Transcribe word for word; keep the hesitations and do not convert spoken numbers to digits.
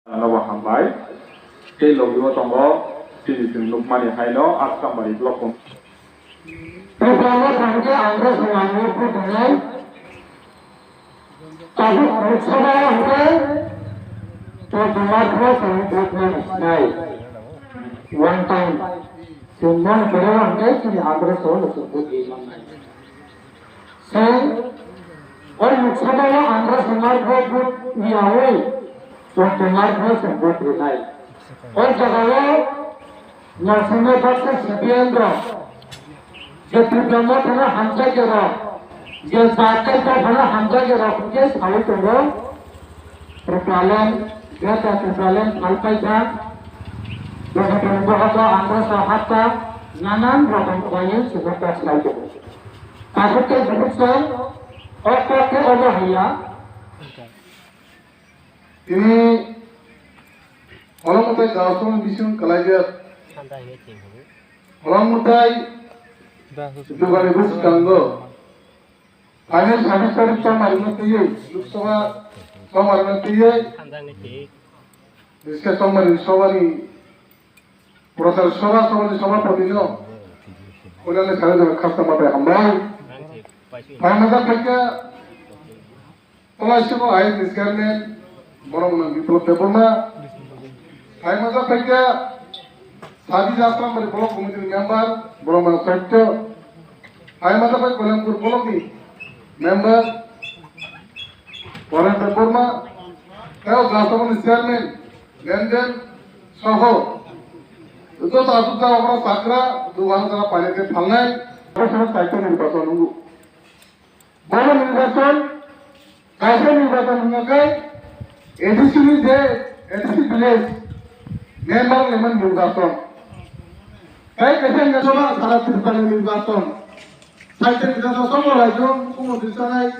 Nobo hambai. Tei logi o tongo chini chwng nukmani haino Aksambari block. Program o thangkhe ang rw swnamwi phutunai. Tabuk Lok Sabha o hwnkhe tongthoma khe chwng vote nai. One time. Chwng mon kwrwi hwnkhe chini address o chwng vote rwi mannai. Chwng o Lok Sabha o ang rw swnamwi vote rwyaui tongthoma khe chwng vote rwnai. O jaga o Naisingni baksa C P M rok, je Tipra Mothano hamjakya rok, je Jatai Mothano hamjakya rok hwnkhe saui tongo. Tipraland, Greater Tipraland phalpaikha. Bohotani bohoto Andrasa hapta nanan rokom khlaiwi chwngno kok sai tongo. Tabuk tei bubuksong o kok khe omo haiya. Tini Holong Mutai Gaosong bising kalaijak. Holong Mutai Dugani bwskango phainai sabis tarik chongmarino twiwi, Lok Sabha chongmarino twiwi, biske chongmari sobani Prochar Sabha, Sabhani Sabhapatino Kuliani Sarajana khasna matai hambai. Phaimajak phaikha Tolaisimo I S ni chairman, borok no Biplab Debbarma. Phaimajak phaikha Sadi Jasrambari Block Committee ni member, borok no Satyo. Phaimajak phai Koilampur Block ni member, Warren Debbarma. Tei o Jasrambari chairman, Lenden, soho. Joto aswk jaga borok chakra, dugan jaga painai tei phalnai. Borok sono Satyo ni bacha nungo. Bono nirbachon, kaisa nirbachon hwnjakhe A D C ni je A D C village member ni man nirbachon. Tei kaisa hwnjakhe sara Tripura ni nirbachon. Saichari jata somo raijyo mukhyamantri sanai